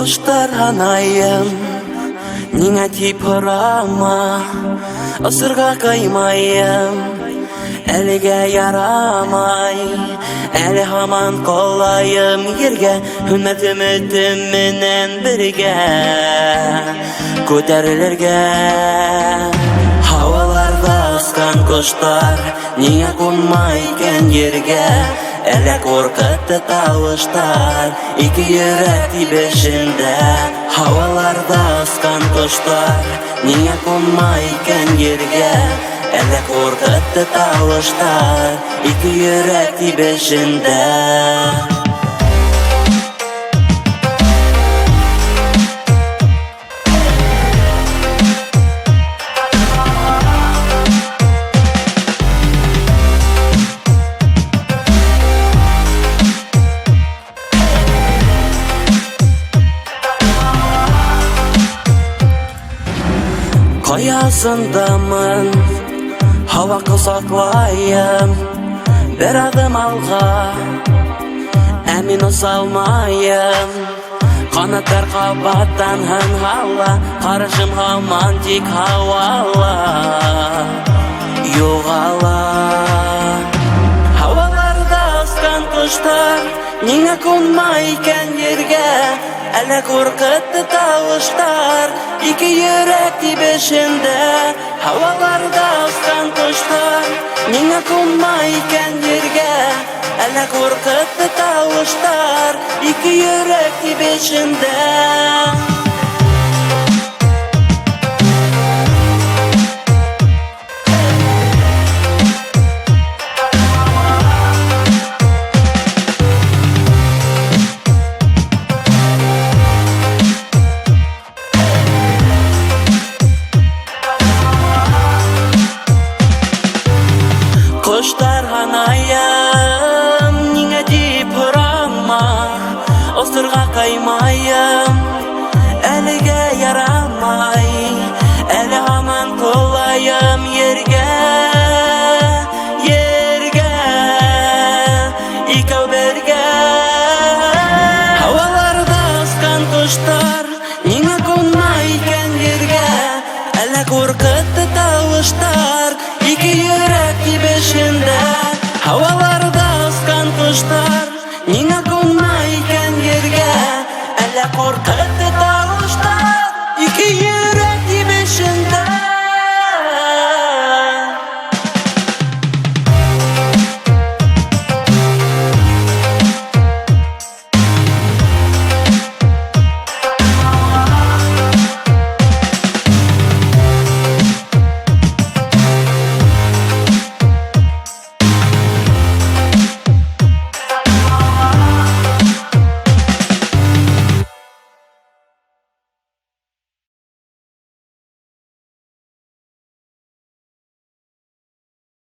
Ҡоштар һанайым, ниңә тип һорама, осорға ҡыймайым, әлегә ярамай. Әле һаман ҡалайым ергә, һүнмәҫ өмөтөм менән бергә күтәрелергә. Һауаларҙа осҡан ҡоштар ниңә ҡунмай икән ергә? Әллә ҡурҡытты тауыштар ике йөрәк тибешендә? Һауаларҙа осҡан ҡоштар ниңә ҡунмай икән ергә? Әллә ҡурҡытты тауыштар ике йөрәк тибешендә? Ҡаясындамын, һауа ҡосаҡлайым, бер аҙым алға, ә мин оса алмайым. Ҡанаттар ҡабаттан һынһа, ҡарашым һаман тик һауала юғала. Һауаларҙа осҡан ҡоштар ниңә ҡунмай икән ергә? Әллә ҡурҡытты тауыштар ике йөрәк тибешендә? Һауаларҙа осҡан ҡоштар ниңә ҡунмай икән ергә? Әллә ҡурҡытты тауыштар ике йөрәк тибешендә? Ҡоштар һанайым, ниңә тип һорама, осорға ҡыймайым.